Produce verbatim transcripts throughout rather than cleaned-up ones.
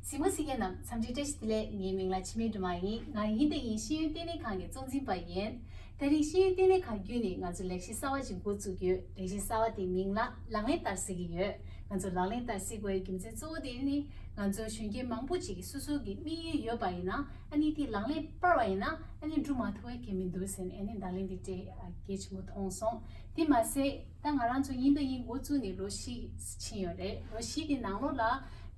གཟིགས་མོ་གཟིགས་མཁན་རྣམས་འཚམས་འདྲི་བཀྲ་ཤིས་བདེ་ལེགས། ངའི་མིང་ལ་འཆི་མེད་སྒྲོལ་མ་ཡིན། ང་ཡིན་དང་ཡིན་ཤེས་ཡོན་ལྟེ་གནས་ཁང་གི་གཙོ་འཛིན་པ་ཡིན། དེ་རིང་ཤེས་ཡོན་ལྟེ་གནས་ཁང་བརྒྱུད་ནས་ང་ཚོ་ལས་གཞི་གསར་བ་ཅིག་འགོ་བཙུགས་ཡོད། ལས་གཞི་གསར་བ་དེའི་མིང་ལ་ལག་ལེན་བསྟར་ཟེར་གྱི་ཡོད། ང་ཚོ་ལག་ལེན་བསྟར་ཟེར་དགོས་པའི་རྒྱུ་མཚན་གཙོ་བོ་དེ་ནི་ང་ཚོ་གཞོན་སྐྱེས་མང་པོ་ཅིག་གིས་སོ་སོ་གི་དམིགས་ཡུལ་ཡོད་པ་ཡིན་ན་ཨ་ནི་དེ་ལག་ལེན་སྤར་བ་ཡིན་ན་ཨ་ནི་འགྲུབ་མ་ཐུབ་པ་གལ་མི་འདུག་ཟེར་ནས་ཨ་ནི་བརྡ་ལན་དེ་སྤྲད་གལ་ཆེན་པོ་མཐོང་སོང་། དེ་མ་ཟད། ད་ང་རང་ཚོ་ཡིན་དང་ཡིན་འགོ་བཙུགས་ནས་ལོ་བཞི་ཕྱིན་ཡོད་རེད། ལོ་བཞི་དེ་ནང་ལོགས་ལ་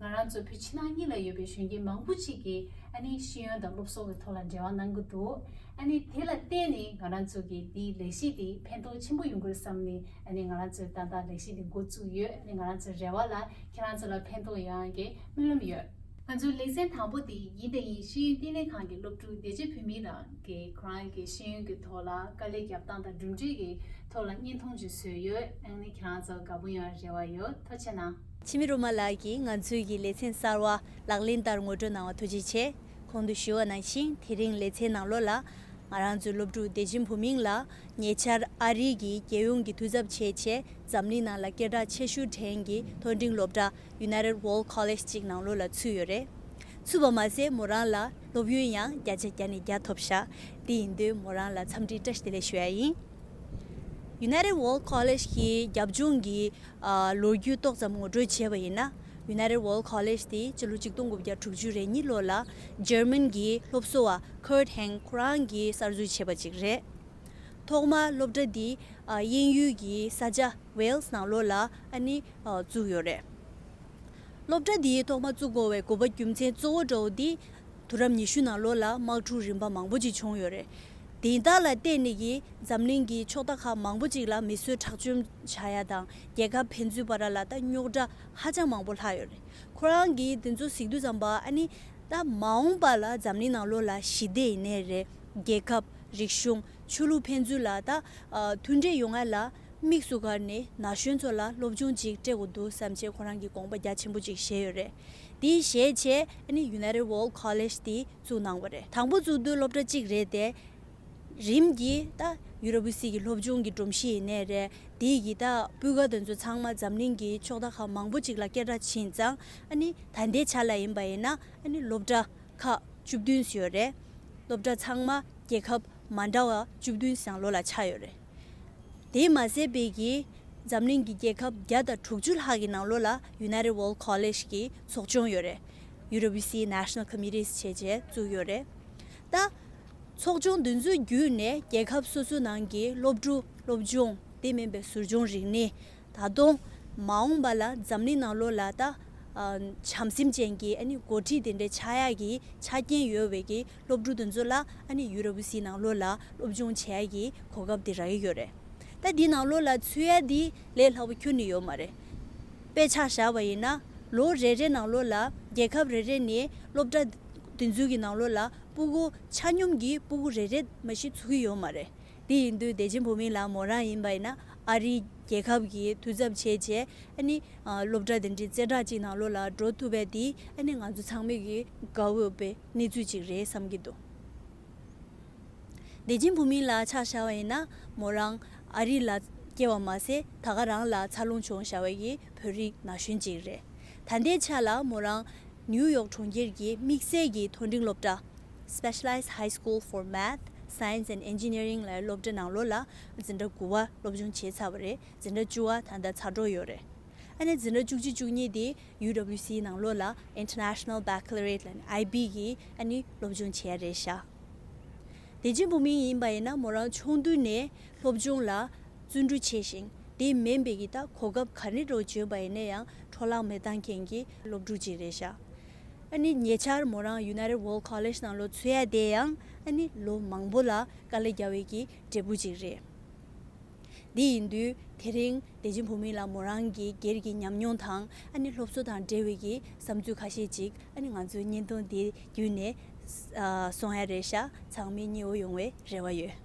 ང་རང་ཚོ་བོད་ཕྱི་ནང་གཉིས་ལ་ཡོད་པའི་གཞོན་སྐྱེས་མང་པོ་ཅིག་གིས་ཨ་ནི་ཤེས་ཡོན་དང་སློབ་གསོ་གི་ཐོག་ལ་འབྲེལ་བ་གནང་གི་འདུག་ཨ་ནི་དེ་ལ་བརྟེན་ནས་ང་རང་ཚོ་གི་འདིའི་ལས་གཞི་དེ་ཕན་ཐོགས་ཆེན་པོ་ཡོང་གི་རེད་བསམ་ནས་ཨ་ནི་ང་རང་ཚོས་ད་ལྟ་ལས་གཞི་དེ་འགོ་བཙུགས་ཡོད། ཨ་ནི་ང་རང་ཚོའི་རེ་བ་ལ་ཁྱེད་རང་ཚོ་ལ་ཕན་ཐོགས་ཡོང་ཡག་གི་སྨོན་ལམ་ཡོད། ང་ཚོའི་ལེ་ཚན་དང་པོ་དེ་ཡིན་དང་ཡིན་ཤེས་ཡོན་ལྟེ་གནས་ཁང་གི་སློབ་ཕྲུག་བདེ་ཆེན་བུ་མིང་ལགས་ཀྱིས་ཁོ་རང་གི་ཤེས་ཡོན་གྱི་ཐོག་ལ་དཀའ་ལས་རྒྱབ་སྟངས་དང་གྲུབ་འབྲས་ཀྱི་ཐོག་ལ་བརྙན་ཐུང་ཅིག་བཟོས་ཡོད། ཨ་ནི་ཁྱེད་རང་ཚོ་དགའ་པོ་ཡོང་རེ་བ་ཡོད། ཐུགས་རྗེ་གནང་། འཆི་མེད་སྒྲོལ་མ་ལགས་ཀྱིས་ང་ཚོའི་གི་ལེ་ཚན་གསར་བ་ལག་ལེན་བསྟར་ངོ་སྤྲོད་གནང་བ་ཐུགས་རྗེ་ཆེ། གོང་དུ་ཞུས་པ་ནང་བཞིན་དེ་རིང་ལེ་ཚན་ནང་ལོགས་ལ་ང་རང་ཚོའི་སློབ་ཕྲུག་བདེ་ཆེན་བུ་མིང་ལགས་ཉེ་ཆར་ཨ་རི་གི་རྒྱལ་ཡོངས་ཀྱི་འཐུས་ཚབ་བྱས་བྱས་འཛམ་གླིང་ནང་ལ་སྐད་གྲགས་ཆེ་ཤོས་ཕྲན་གྱི་མཐོ་འབྲིང་སློབ་གྲྭ་United World College ཅིག་ནང་ལོགས་ལ་ཚུད་ཡོད་རེད། ཚུད་པ་མ་ཟད་མོ་རང་ལ་སློབ་ཡོན་ཡང་བརྒྱ་ཆ་བརྒྱ་ནས་བརྒྱ་ཐོབ་ཤག་དེ་ཡིན་དུས་མོ་རང་ལ་འཚམས་འདྲི་བཀྲ་ཤིས་བདེ་ལེགས་ཞུ་ཡ་ཡིན། United World College གི་རྒྱབ་ལྗོངས་ཀྱི་ཨ་ལོ་རྒྱུས་ཏོག་ཙམ་ངོ་སྤྲོད་བྱས་པ་ཡིན་ན། United World College དེ་ཕྱི་ལོ་ཆིག་སྟོང་དགུ་བརྒྱ་དྲུག་ཅུ་རེ་གཉིས་ལོ་ལ་German གྱི་སློབ་གསོ་བ་Kurt Hahn ཁོ་རང་གིས་གསར་འཛུགས་བྱས་པ་ཅིག་རེད། ཐོག་མར་སློབ་གྲྭ་འདི་ཨ་དབྱིན་ཡུལ་གྱི་ས་ཆ་Wales ནང་ལོགས་ལ་ཨ་ནི་ཨ་བཙུགས་ཡོད་རེད། སློབ་གྲྭ་འདི་ཐོག་མར་བཙུགས་དགོས་པའི་དགོས་པ་རྒྱུ་མཚན་གཙོ་བོ་འདྲ་བོ་འདི་དུས་རབས་ཉི་ཤུ་ནང་ལོགས་ལ་དམག་འཁྲུག་རིམ་པ་མང་པོ་ཅིག་བྱུང་ཡོད་རེད། དེ་དག་ལ་བརྟེན་ནས་ཀྱི་འཛམ་གླིང་གི་ཕྱོགས་མཐའ་ཁག་མང་པོ་ཅིག་ལ་མི་གསོད་ཁྲག་སྦྱོར་བྱ་ཡ་དང་རྒྱལ་ཁབ་ཕན་ཚུན་བར་ལ་ད་རྙོག་དྲ་ཧ་ཅང་མང་པོ་ལྷག་ཡོད་རེད། ཁོ་རང་གིས་དེ་ཚོ་གཟིགས་དུས་ཙམ་པ་ཨ་ནི་ད་མ་འོངས་པ་ལ་འཛམ་གླིང་ནང་ལོགས་ལ་ཞི་བདེ་ཡིན་ནའི་རེད། རྒྱལ་ཁབ་རིག་གཞུང་ཆོས་ལུགས་ཕན་ཚུན་ལ་ད་ཨ་མཐུན་འབྲེལ་ཡོང་ཡ་ལ་དམིགས་སུ་བཀར་ནས་ན་གཞོན་ཚོ་ལ་སློབ་སྦྱོང་ཅིག་སྤྲད་དགོས་འདུག་བསམ་བྱས་ཁོ་རང་གིས་དགོངས་པ་རྒྱ་ཆེན་པོ་ཅིག་བཞེས་ཡོད་རེད། དེ་བཞེས་བྱས་ཨ་ནི་United World College དེ་བཙུགས་གནང་བ་རེད། དང་པོ་བཙུགས་དུས་སློབ་གྲྭ་གཅིག་རེད་དེ། རིམ་གྱིས་ད་ཡུ་རོ་པི་སི་གི་སློབ་སྦྱོང་གི་སྒྲོམ་གཞི་ཡིན་ནའི་རེད། དེ་གི་ད་སྤུས་ཀ་དེ་ཚོ་ཚང་མ་འཛམ་གླིང་གི་ཕྱོགས་མཐའ་ཁག་མང་པོ་ཅིག་ལ་སྐད་གྲགས་ཕྱིན་ཙང་ཨ་ནི་ད་ལྟའི་ཆ་ལ་ཡིན་པ་ཡིན་ན་ཨ་ནི་སློབ་གྲྭ་ཁག་བཅུ་བདུན་ཡོད་རེད། སློབ་གྲྭ་ཚང་མ་རྒྱལ་ཁབ་མ་འདྲ་བ་བཅུ་བདུན་ནང་ལོགས་ལ་ཆགས་ཡོད་རེད། དེས་མ་ཟད་པའི་གི་འཛམ་གླིང་གི་རྒྱལ་ཁབ་བརྒྱ་དང་དྲུག་ཅུ་ལྷག་གི་ནང་ལོགས་ལ་United World College གི་ཚོགས་ཆུང་ཡོད་རེད། ཡུ་རོ་པི་སི་National Committees བྱས་བྱས་བཙུགས་ཡོད་རེད། ད་ཚོགས་ཆུང་འདི་ཚོའི་བརྒྱུད་ནས་རྒྱལ་ཁབ་སོ་སོ་ནང་གི་སློབ་ཕྲུག་སློབ་སྦྱོང་དེ་མིན་པའི་ཟུར་སྦྱོང་རིག་གནས། ད་དུང་མ་འོངས་པ་ལ་འཛམ་གླིང་ནང་ལོགས་ལ་ད་ཨ་བྱམས་སེམས་ཅན་གྱི་ཨ་ནི་འགོ་ཁྲིད་དེ་འདྲའི་ཆགས་ཡག་གི་ཆ་རྐྱེན་ཡོད་པའི་གི་སློབ་ཕྲུག་དེ་ཚོ་ལ་ཨ་ནི་ཡུ་རོ་པི་སི་ནང་ལོགས་ལ་སློབ་སྦྱོང་བྱེད་ཡག་གི་གོ་སྐབས་དེ་རག་གི་ཡོད་རེད། ད་འདི་ནང་ལོགས་ལ་ཚུད་ཡག་འདི་ལས་སླ་པོ་ཁྱོན་ནས་ཡོད་མ་རེད། དཔེ་ཆ་བཞག་པ་ཡིན་ན་ལོ་རེ་རེ་ནང་ལོགས་ལ་རྒྱལ་ཁབ་རེ་རེ་ནས་སློབ་གྲྭ་དེ་ཚོའི་གི་ནང་ལོགས་ལ་སྤུ་གུ་ཆ་སྙོམས་ཀྱི་སྤུ་གུ་རེ་རེ་མ་གཞི་ཚུད་ཀྱི་ཡོད་མ་རེད། དེ་ཡིན་དུས་བདེ་ཆེན་བུ་མིང་ལགས་མོ་རང་ཡིན་པ་ཡིན་ན་ཨ་རིའི་རྒྱལ་ཁབ་ཀྱི་འཐུས་ཚབ་བྱས་བྱས་ཨ་ནི་ཨ་སློབ་གྲྭ་དེ་འདྲའི་རྩེ་གྲགས་ཅིག་ནང་ལོགས་ལ་འགྲོ་ཐུབ་པ་དེ་ཨ་ནི་ང་ཚོ་ཚང་མས་ཀྱི་དགའ་འོས་པའི་གནས་ཚུལ་ཅིག་རེད་བསམ་གྱི་འདུག་བདེ་ཆེན་བུ་མིང་ལགས་ཆ་བཞག་པ་ཡིན་ན་མོ་རང་ཨ་རི་ལ་སྐྱེ་བ་མ་ཟད་ད་ག་རང་ལ་འཚར་ལོངས་བྱུང་བཞག་པའི་བོད་རིགས་ན་གཞོན་ཅིག་རེད། ད་ལྟའི་ཆ་ལ་མོ་རང་ནིའུ་ཡོག་གྲོང་ཁྱེར་གྱི་དམིགས་བསལ་གྱི་མཐོ་འབྲིང་སློབ་གྲྭ། Specialized High School for Math, Science and Engineering ལ་སློབ་གྲྭ་ནང་ལོགས་ལ་འཛིན་གྲྭ་དགུ་པ་སློབ་སྦྱོང་བྱས་ཚར་བ་རེད། འཛིན་གྲྭ་བཅུ་པ་ད་ལྟ་ཚར་འགྲོ་ཡོད་རེད། ཨ་ནི་འཛིན་གྲྭ་བཅུ་གཅིག་བཅུ་གཉིས་དེ་ཡུ་ཌབ་ལིའུ་སི་ནང་ལོགས་ལ་International Baccalaureate ལ་ནི་ཨའི་བི་གི་ཨ་ནི་སློབ་སྦྱོང་བྱས་རེད་ཤག་བདེ་ཆེན་བུ་མིང་ཡིན་པ་ཡིན་ན་མོ་རང་ཆུང་དུས་ནས་སློབ་སྦྱོང་ལ་བརྩོན་འགྲུས་ཆེ་ཞིང་དེ་མིན་པའི་གི་ད་གོ་སྐབས་ག་རེ་འདྲ་བོ་བྱུང་བ་ཡིན་ན་ཡང་འཕྲོ་བརླག་མི་གཏང་མཁན་གྱི་སློབ་ཕྲུག་ཅིག་རེད་ཤག་ཨ་ནི་ཉེ་ཆར་མོ་རང་United World College ནང་ལོགས་ཚུད་ཡ་དེ་ཡང་ཨ་ནི་ལོ་མང་པོ་ལ་དཀའ་ལས་བརྒྱབ་པའི་གི་འབྲས་བུ་ཅིག་རེད། འདི་ཡིན་དུས་དེ་རིང་བདེ་ཆེན་བུ་མིང་ལ་མོ་རང་གི་སྒེར་གྱི་ཉམས་མྱོང་དང་ཨ་ནི་སློབ་གསོ་དང་འབྲེལ་བའི་གི་བསམ་ཚུལ་ཁ་ཤས་ཅིག་ཨ་ནི་ང་ཚོའི་བརྙན་ཐུང་འདི་བརྒྱུད་ནས་ཨ་གསུང་ཡ་རེད་ཤག་ཚང་མས་མཉེས་པོ་ཡོང་བའི་རེ་བ་ཡོད།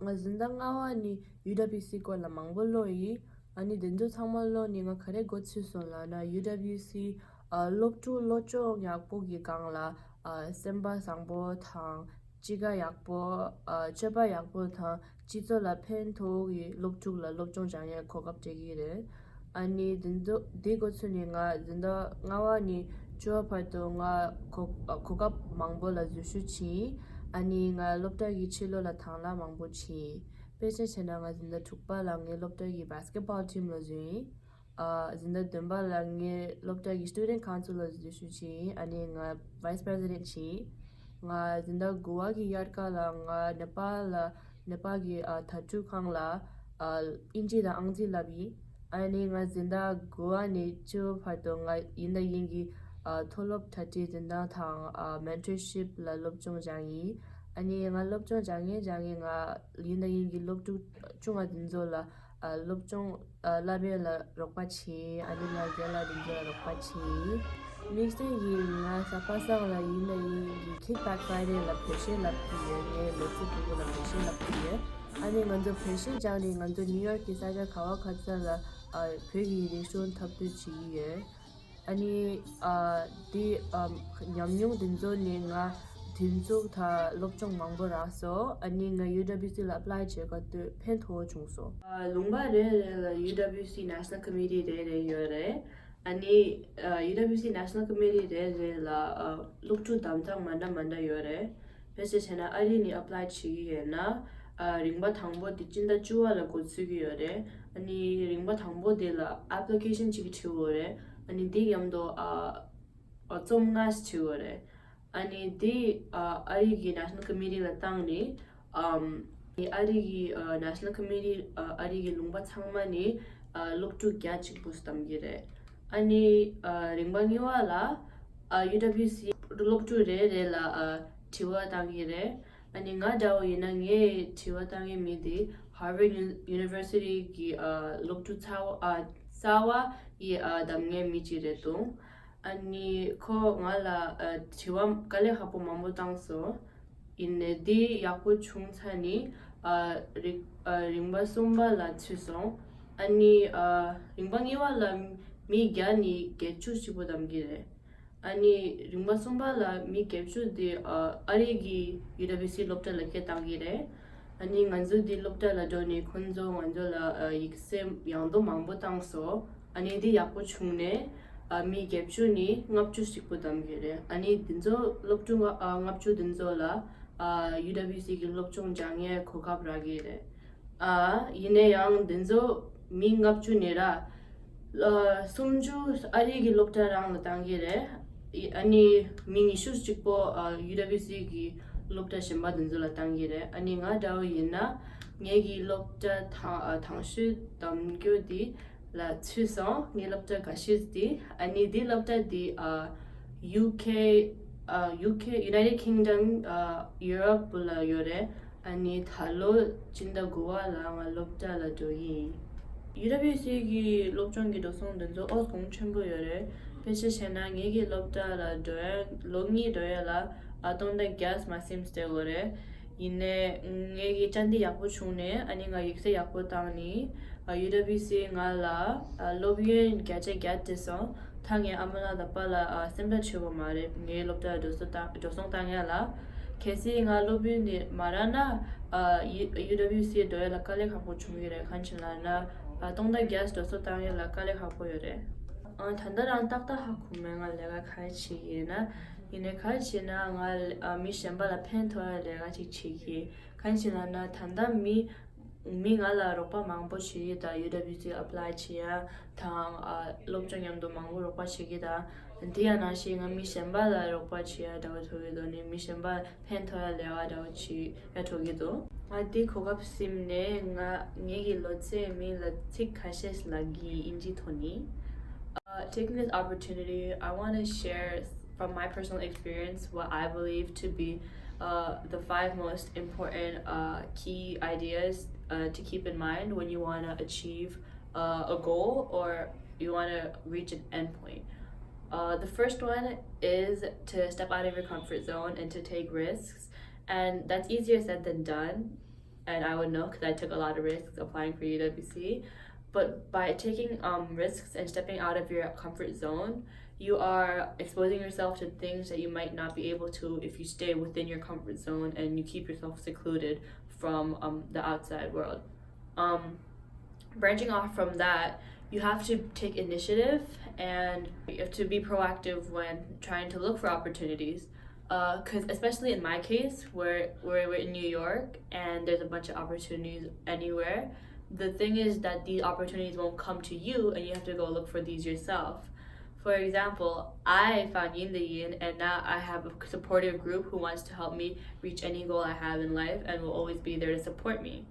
ང་འཛིན་གྲྭ་ལྔ་པ་ནས་ཡུ་ཌབ་ལིའུ་སི་སྐོར་ལ་མང་པོ་ཀློག་ཡིན། ཨ་ནི་དེ་ཚོ་ཚང་མ་ཀློག་ནས་ང་ག་རེ་མགོ་ཚོས་སོང་ལབ་ན་ཡུ་ཌབ་ལིའུ་སི་ཨ་སློབ་ཕྲུག་སློབ་སྦྱོང་ཡག་པོ་གི་སྒང་ལ་ཨ་སེམས་པ་བཟང་པོ་དང་། གཅིག་ཡག་པོ། ཨ་སྤྱོད་པ་ཡག་པོ་དང་སྤྱི་ཚོགས་ལ་ཕན་ཐོགས་ཀྱི་སློབ་ཕྲུག་ལ་སློབ་སྦྱོང་སྦྱང་ཡའི་གོ་སྐབས་སྤྲད་ཀྱི་རེད། ཨ་ནི་འདི་ཚོ་འདི་འགོ་ཚུགས་ནས་ང་འཛིན་གྲྭ་ལྔ་པ་ནས་ བཅུ་བ་བར་དུ་ང་གོ་གོ་སྐབས་མང་པོ་ལ་འཛུལ་ཞུགས་བྱས། ཨ་ནི་ང་སློབ་གྲྭ་གི་ཕྱི་ལོགས་ལ་དང་བླངས་མང་པོ་བྱས། དཔེ་ཆ་བྱས་ན་ང་འཛིན་གྲྭ་དྲུག་པ་ལ་ངའི་སློབ་གྲྭ་གི་basketball team ལ་འཛུལ་ཡིན། ཨ་འཛིན་གྲྭ་བདུན་པ་ལ་ངའི་སློབ་གྲྭ་གི student council ལ་འཛུལ་ཞུགས་བྱས་ཡིན། ཨ་ནི་ང་vice president བྱས། ང་འཛིན་གྲྭ་དགུ་པ་གི་དབྱར་ཁ་ལ་ང་ནེ་པཱལ་ལ་ནེ་པཱལ་གྱི་ཨ་དྭ་ཕྲུག་ཁང་ལ་ཨ་དབྱིན་ཇི་དང་ཨང་རྩིས་བསླབས་ཡིན། ཨ་ནི་ང་འཛིན་གྲྭ་དགུ་པ་ནས་བཅུ་བར་དུ་ང་ཡིན་ད་ཡིན་གྱི་ཨ་མཐོ་སློབ་གྲ་སྒྲིག་འཛིན་སྟངས་དང་ཨ་mentorship ལ་སློབ་སྦྱོང་སྦྱངས་ཡིན། ཨ་ནི་ང་སློབ་སྦྱོང་སྦྱང་ངེས་སྦྱང་ངེས་ང་ཡིན་ད་ཡིན་གྱི་སློབ་ཕྲུག་ཆུང་བ་དེ་ཚོ་ལ་ཨ་སློབ་སྦྱོང་ཨ་བསླབ་ཡས་ལ་རོགས་པ་བྱས། ཨ་ནི་ང་རྒན་ལགས་དེ་ཚོ་ལ་རོགས་པ་བྱས། དམིགས་བསལ་གྱིས་ང་གཟའ་པ་སངས་ལ་ཡིན་ན་ཡིན་གྱི་Kickback Friday ལ་བོད་གཞས་བསླབ་ཀྱི་ཡོད། ངའི་ལོ་ཚིགས་ཕྲུ་གུ་ལ་བོད་གཞས་བསླབ་ཀྱི་ཡོད། ཨ་ནི་ང་ཚོ་བོད་གཞས་སྦྱངས་ནས་ང་ཚོ་ནིའུ་ཡོག་གི་ས་ཆ་ག་བ་ག་ཚོད་ལ་ཨ་བོད་ཀྱི་རིག་གཞུང་འཐབ་རྩོད་བྱེད་ཀྱི་ཡོད། ཨ་ནི་ཨ་དེ་ཨ་ཉམས་མྱོང་དེ་ཚོ་ནས་ང་དེ་ཚོ་ད་སློབ་སྦྱོང་མང་པོ་རག་སོང་། ཨ་ནི་ང་ཡུ་ཌབ་ལིའུ་སི་ལ་ཨེབ་ལའི་བྱེད་སྐབས་དུས་ཕན་ཐོགས་བྱུང་སོང་། ཨ་ལུང་པ་རེ་རེ་ལ་ཡུ་ཌབ་ལིའུ་སི་National Committee རེ་རེ་ཡོད་རེད། ཨ་ནི་ཨ་ཡུ་ཌབ་ལིའུ་སི་National Committee རེ་རེ་ལ་ཨ་སློབ་ཕྲུག་གདམ་ཐག་མ་འདྲ་མ་འདྲ་ཡོད་རེད། དཔེ་ཆ་བྱས་ན་ཨ་རི་ནས་ཨེབ་ལའི་བྱེད་ཀྱི་ཡོད་ན་ཨ་རིམ་པ་དང་པོ་དེ་སྤྱི་ཟླ་བཅུ་པ་ལ་འགོ་ཚུགས་ཀྱི་ཡོད་རེད། ཨ་ནི་རིམ་པ་དང་པོ་དེ་ལ་ཨེབ་ལི་ཀེ་ཤན་གཅིག་བྲིས་དགོས་རེད། ཨ་ནི་དེ་མཉམ་དུ་ཨ་ཨ་རྩོམ་ལྔ་བྲིས་དགོས་རེད། ཨ་ནི་དེ་ཨ་ཨ་རི་གི་National Committee ལ་བཏང་ནས་ཨམ་ཨ་རི་གི་ཨ་National Committee ཨ་ཨ་རི་གི་ལུང་པ་ཚང་མ་ནས་ཨ་སློབ་ཕྲུག་བརྒྱ་གཅིག་པོ་གདམ་གྱི་རེད། ཨ་ནི་ཨ་རིམ་པ་གཉིས་པ་ལ་ཨ་ཡུ་ཌབ་ལིའུ་སི་སློབ་ཕྲུག་རེ་རེ་ལ་ཨ་དྲི་བ་བཏང་གི་རེད། ཨ་ནི་ང་འདྲ་བོ་ཡིན་ན་ངས་དྲི་བ་བཏང་མཁན་མི་དེ་Harvard Uni- University གི་ཨ་སློབ་ཕྲུག་ཚ་བ་ཨ་རྩ་བ་ཡི་ཨ་གདམ་མཁན་མི་གཅིག་རེད་འདུག་ཨ་ནི་ཁོ་ང་ལ་ཨ་དྲི་བ་དཀའ་ལས་ཁག་པོ་མང་པོ་བཏང་སོང་། ཡིན་ནའི་འདི་ཡག་པོ་བྱུང་ཚར་ནི་ཨ་རིག- ཨ་རིམ་པ་གསུམ་པ་ལ་ཚུད་སོང་། ཨ་ནི་ཨ་རིམ་པ་གཉིས་པ་ལ་མི་བརྒྱ་ནས་བརྒྱད་ཅུ་གཅིག་པོ་གདམ་གྱི་རེད། ཨ་ནི་རིམ་པ་གསུམ་པ་ལ་མི་བརྒྱད་ཅུ་དེ་ཨ་ཨ་རི་གི་ཡུ་ཌབ་ལིའུ་སི་སློབ་གྲྭ་ལ་སྐད་བཏང་གི་རེད། ཨ་ནི་ང་ཚོ་འདི་སློབ་གྲྭ་ལ་འགྲོ་ནས་ཁོང་ཚོ་ང་ཚོ་ལ་ཨ་ཡིག་ཚད་ཡང་དུ་མང་པོ་བཏང་སོང་། ཨ་ནི་འདི་ཡག་པོ་བྱུང་ནས་ཨ་མི་བརྒྱད་ཅུ་ནས་ལྔ་བཅུ་ཞིག་པོ་གདམ་གི་རེད། ཨ་ནི་འདི་ཚོ་སློབ་ཕྲུག་ལྔ- ཨ་ལྔ་བཅུ་འདི་ཚོ་ལ་ཨ་ཡུ་ཌབ་ལིའུ་སི་གི་སློབ་སྦྱོང་སྦྱང་ཡས་གོ་སྐབས་རག་གི་རེད། ཨ་ཡིན་ན་ཡང་འདི་ཚོ་མི་ལྔ་བཅུ་ནས་ར་ཨ་སུམ་ཅུ་ཨ་རི་གི་སློབ་གྲྭ་རང་ལ་བཏང་གི་རེད། ཨ་ནི་མི་ཉི་ཤུ་གཅིག་པོ་ཨ་ཡུ་ཌབ་ལིའུ་སི་གི་སློབ་གྲྭ་གཞན་པ་འདི་ཚོ་ལ་བཏང་གི་རེད། ཨ་ནི་ང་འདྲ་བོ་ཡིན་ན་ངེད་ཀྱི་སློབ་གྲྭ་དང་ཨ་དང་ཤོས་གདམ་རྒྱུ་འདི་ལ་ཚུད་སོང་། ངའི་སློབ་གྲྭ་དགའ་ཤོས་འདི་ཨ་ནི་འདི་སློབ་གྲྭ་འདི་ཨ་ཡུ་ཁེ་ཨ་ཡུ་ཁེ་United Kingdom ཨ་ཡུ་རོབ་ལ་ཡོད་རེད། ཨ་ནི་ད་ལོ་སྤྱི་ཟླ་དགུ་པ་ལ་ང་སློབ་གྲྭ་ལ་འགྲོ་གི་ཡིན། ཡུ་ཌབ་ལིའུ་སི་གི་སློབ་སྦྱོང་གི་འགྲོ་སོང་འདི་ཚོ་ཨོ་གོང་ཆེན་པོ་ཡོད་རེད། དཔེ་ཆ་བཤད་ན་ངེད་ཀྱི་སློབ་གྲྭ་ལ་འགྲོ་ཡ་ལོ་གཉིས་འགྲོ་ཡ་ལ་ཨ་སྟོང་ཕྲག་བརྒྱ་མ་ཟིན་སྟེར་དགོས་རེད། ཡིན་ནའི་ངེད་ཀྱི་བཅར་འདྲི་ཡག་པོ་བྱུང་ནས་ཨ་ནི་ང་ཡིག་ཚད་ཡག་པོ་བཏང་ནས་ཨ་ཡུ་ཌབ་ལིའུ་སི་ང་ལ་ཨ་སློབ་ཡོན་བརྒྱ་ཆ་བརྒྱ་སྤྲད་སོང་། ད་ངའི་ཨ་མ་ལགས་དང་པཱ་ལགས་ཨ་སེམས་ཁྲལ་བྱེད་དགོས་མ་རེད། ངའི་སློབ་གྲྭར་འགྲོ་སོང་བཏང་འགྲོ་སོང་བཏང་ཡ་ལ། གལ་སྲིད་ང་སློབ་ཡོན་དེ་མ་རག་ན་ཨ་ཡུ- ཡུ་ཌབ་ལིའུ་སི་འགྲོ་ཡ་ལ་དཀའ་ལས་ཁག་པོ་བྱུང་གི་རེད། གང་ཡིན་ལབ་ན་ཨ་སྟོང་ཕྲག་བརྒྱ་འགྲོ་སོང་བཏང་ཡ་ལ་དཀའ་ལས་ཁག་པོ་ཡོད་རེད། ཨ་ད་ལྟ་རང་ཏག་ཏག་ཧ་གོ་མེད། ང་ལས་ཀ་ག་རེ་བྱེད་ཀྱི་ཡིན་ན། ཡིན་ནའི་ག་རེ་བྱེད་ན་ང་ཨ་མི་གཞན་པ་ལ་ཕན་ཐོགས་ཡ་ལས་ཀ་ཅིག་བྱེད་ཀྱི། གང་ཡིན་ལབ་ན་ད་ལྟ་མི- མི་ང་ལ་རོགས་པ་མང་པོ་བྱེད་ཀྱི་དང་ཡུ་ཌབ་ལིའུ་སི་ཨེབ་ལའི་བྱེད་ཡ་དང་ཨ་སློབ་སྦྱོང་མཉམ་དུ་མང་པོ་རོགས་པ་བྱེད་ཀྱི་དང་། དེ་ཡང་ནང་བཞིན་ང་མི་གཞན་པ་ལ་རོགས་པ་བྱེད་ཡ་འདྲ་བོ་ཐུག་གི་འདུག་ནི་མི་གཞན་པ་ཕན་ཐོགས་ཡ་ལས་ཀ་འདྲ་བོ་བྱེད་ཡ་ཐུག་གི་འདུག་ང་དེ་གོ་སྐབས་ཟིན་ནས་ང་ངེད་ཀྱི་ལོ་ཚད་མི་ལ་ཚིག་ཁ་ཤས་ལབ་གི་ཡིན། དབྱིན་ཇིའི་ཐོག་ནས། Uh, taking this opportunity, I want to share from my personal experience what I believe to be uh, the five most important uh, key ideas uh, to keep in mind when you want to achieve uh, a goal or you want to reach an endpoint. Uh, the first one is to step out of your comfort zone and to take risks. And that's easier said than done. And I would know because I took a lot of risks applying for U W C. But by taking um, risks and stepping out of your comfort zone, you are exposing yourself to things that you might not be able to if you stay within your comfort zone and you keep yourself secluded from um, the outside world. Um, branching off from that, you have to take initiative and you have to be proactive when trying to look for opportunities. Because especially in my case, where we're, we're in New York and there's a bunch of opportunities anywhere, the thing is that these opportunities won't come to you and you have to go look for these yourself. For example, I found Yin the Yin and now I have a supportive group who wants to help me reach any goal I have in life and will always be there to support me.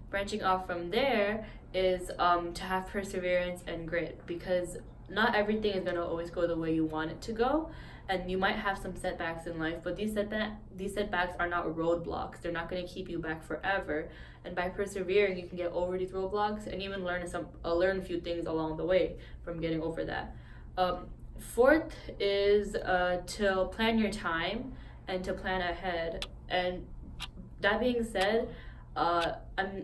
Branching off from there is um, to have perseverance and grit, because not everything is going to always go the way you want it to go, and you might have some setbacks in life, but these setback these setbacks are not roadblocks. They're not going to keep you back forever, and by persevering you can get over these roadblocks and even learn some uh, learn a few things along the way from getting over that. Um, fourth is uh, to plan your time and to plan ahead. And that being said, uh, I'm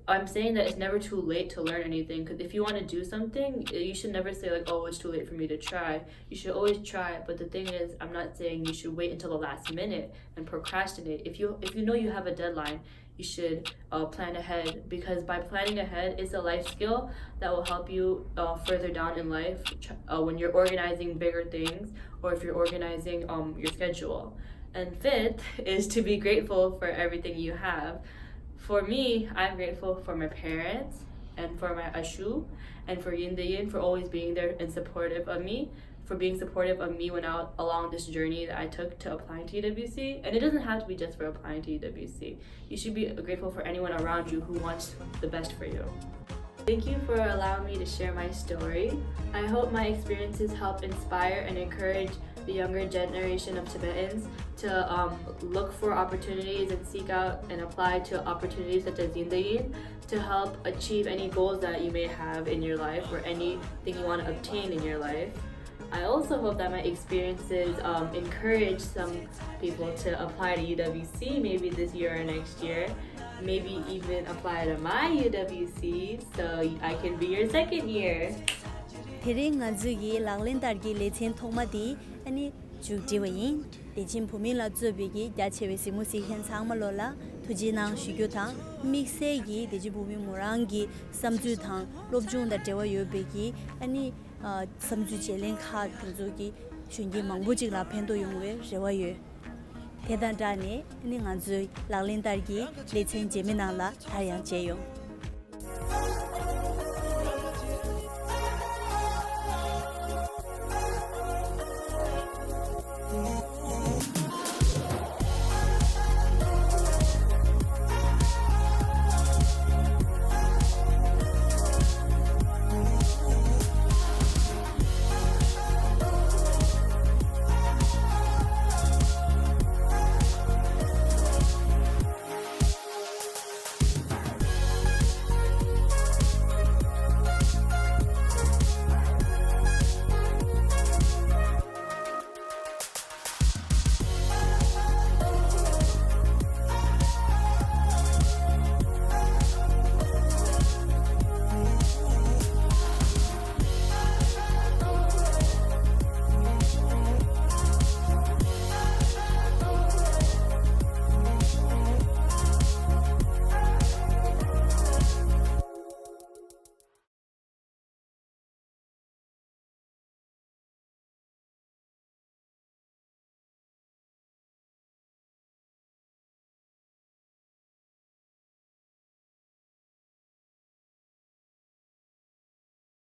I'm saying that it's never too late to learn anything, because if you want to do something, you should never say like, "Oh, it's too late for me to try." You should always try. But the thing is, I'm not saying you should wait until the last minute and procrastinate. If you if you know you have a deadline, you should uh, plan ahead, because by planning ahead, it's a life skill that will help you uh, further down in life uh, when you're organizing bigger things, or if you're organizing um, your schedule. And fifth is to be grateful for everything you have. For me, I'm grateful for my parents and for my ashu and for Yin the Yin for always being there and supportive of me, for being supportive of me when I along this journey that I took to applying to U W C. And it doesn't have to be just for applying to U W C. You should be grateful for anyone around you who wants the best for you. Thank you for allowing me to share my story. I hope my experiences help inspire and encourage the younger generation of Tibetans to um, look for opportunities and seek out and apply to opportunities such as Yin the Yin to help achieve any goals that you may have in your life or anything you want to obtain in your life. I also hope that my experiences um, encourage some people to apply to U W C maybe this year or next year, maybe even apply to my U W C so I can be your second year. དེ་རིང་ང་ཚོའི་ལག་ལེན་བསྟར་གྱི་ལེ་ཚན་ཐོག་མ་དེ་ཨ་ནི་མཇུག་སྒྲིལ་བ་ཡིན། བདེ་ཆེན་བུད་མེད་ལ་གཙོས་པའི་གི་རྒྱ་ཆེ་བའི་གཟིགས་མོ་གཟིགས་མཁན་ཚང་མ་ལོ་ལ་ཐུགས་རྗེ་གནང་ཞུ་རྒྱུ་དང་། དམིགས་བསལ་གྱིས་བདེ་ཆེན་བུད་མེད་མོ་རང་གི་བསམ་ཚུལ་དང་སློབ་སྦྱོང་དང་འབྲེལ་བ་ཡོད་པའི་གི་ཨ་ནི་བསམ་ཚུལ་བརྗེ་ལེན་ཁག་དེ་ཚོ་གི་གཞོན་སྐྱེས་མང་པོ་ཅིག་ལ་ཕན་ཐོགས་ཡོང་བའི་རེ་བ་ཡོད། དེ་དང་སྦྲགས་ནས་ཨ་ནི་ང་ཚོའི་ལག་ལེན་བསྟར་གྱི་ལེ་ཚན་རྗེས་མའི་ནང་ལ་སླར་ཡང་མཇལ་ཡོང་།